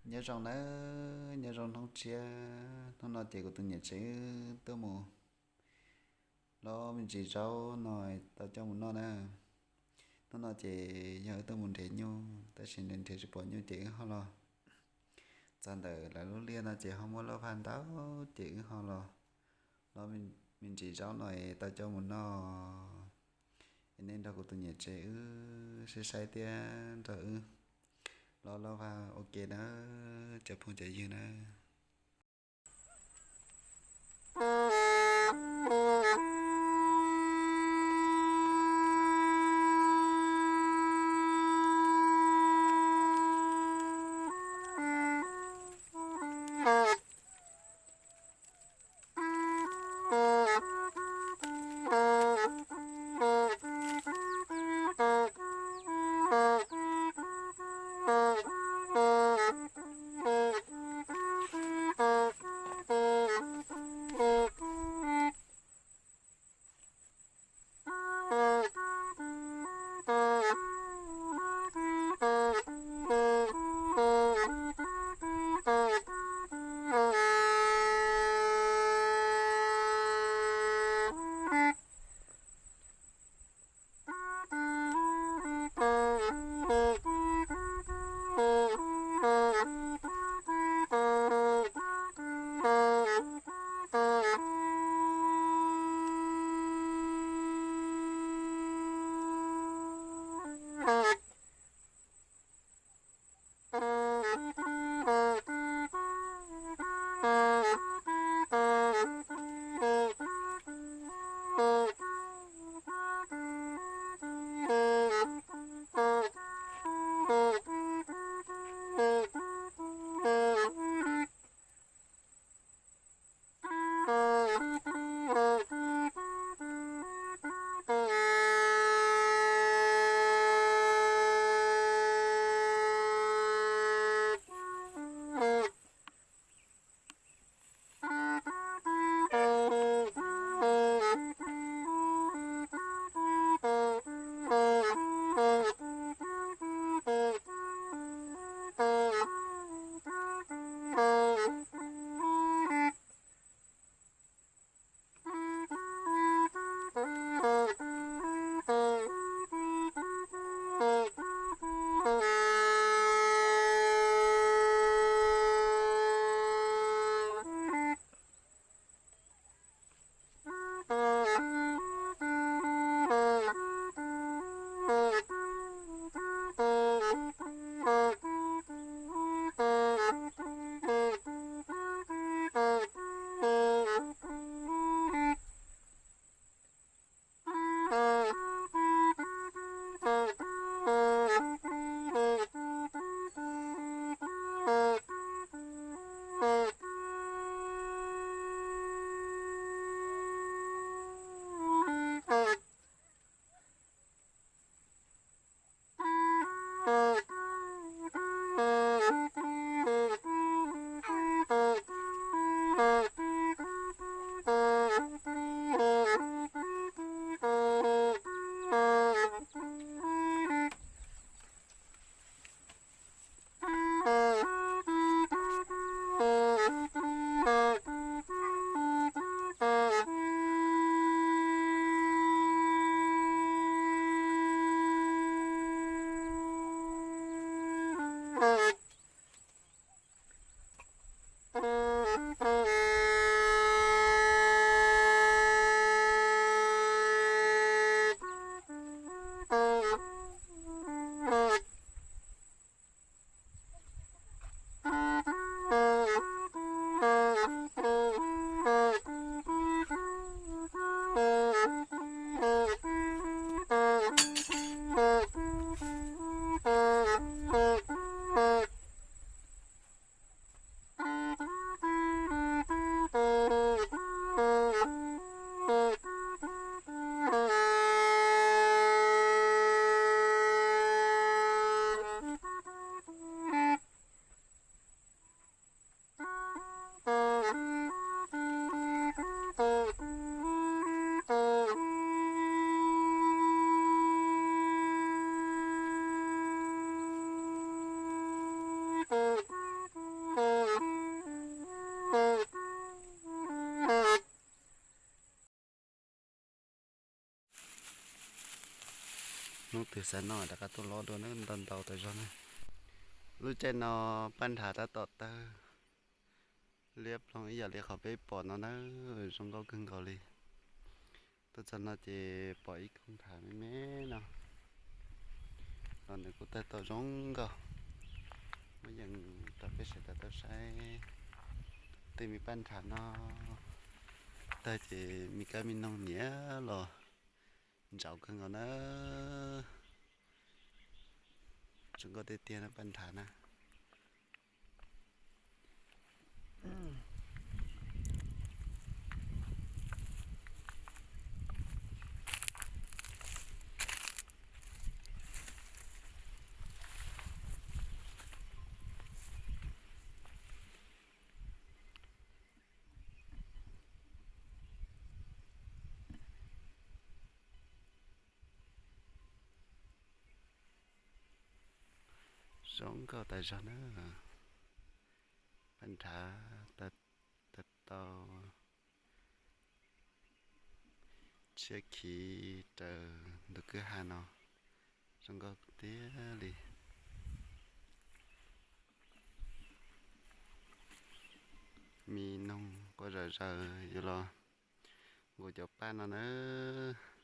Nyob zoo nawb, nyob zoo hnub tshiab. Hnub no ces kuv tus niam tsev wb tuaj mus lob me ntsis zaub no tau coj mus noj na. Hnub no ces yog wb tuaj mus nrhiav nyuj, tab sis nrhiav nrhiav tsis pom nyuj ces wb ho los txog ntawm lawv lub liaj no ces ho muaj lauj vaj ntau, ces wb ho los lob me ntsis zaub no es tau coj mus noj. Es nej nrog kuv tus niam tsev wb saib saib thiab nrog wb lob lauj vaj ua ke nawb cov phooj cov ywg nawb. twg xav noj rov qab tuaj lob dua na, ntau ntau tas zog na. Lub caij no paj nrhav tab tom tawg liab ploog ib yam li qhov peb pom no na, zoo nkauj kawg nkaus li. Tuaj txog no ces pom ib koog nrhav me me no los nws kuj tawg tau zoo nkauj. Muab yees rau peb sawv daws tau saib tej me paj nrhav no tawg ces me kab me noog niam los ntsauv kawg nkaus na. Zoo nkauj tiag tiag na paj nrhav na. Zoo nkauj tas zog na. Paj nrhav tawg tau tshiab khiv raws ntug kwj ha no, zoo nkauj tiag li. Me noog quaj zom zaws yuav los nkaus cov paj no nawb.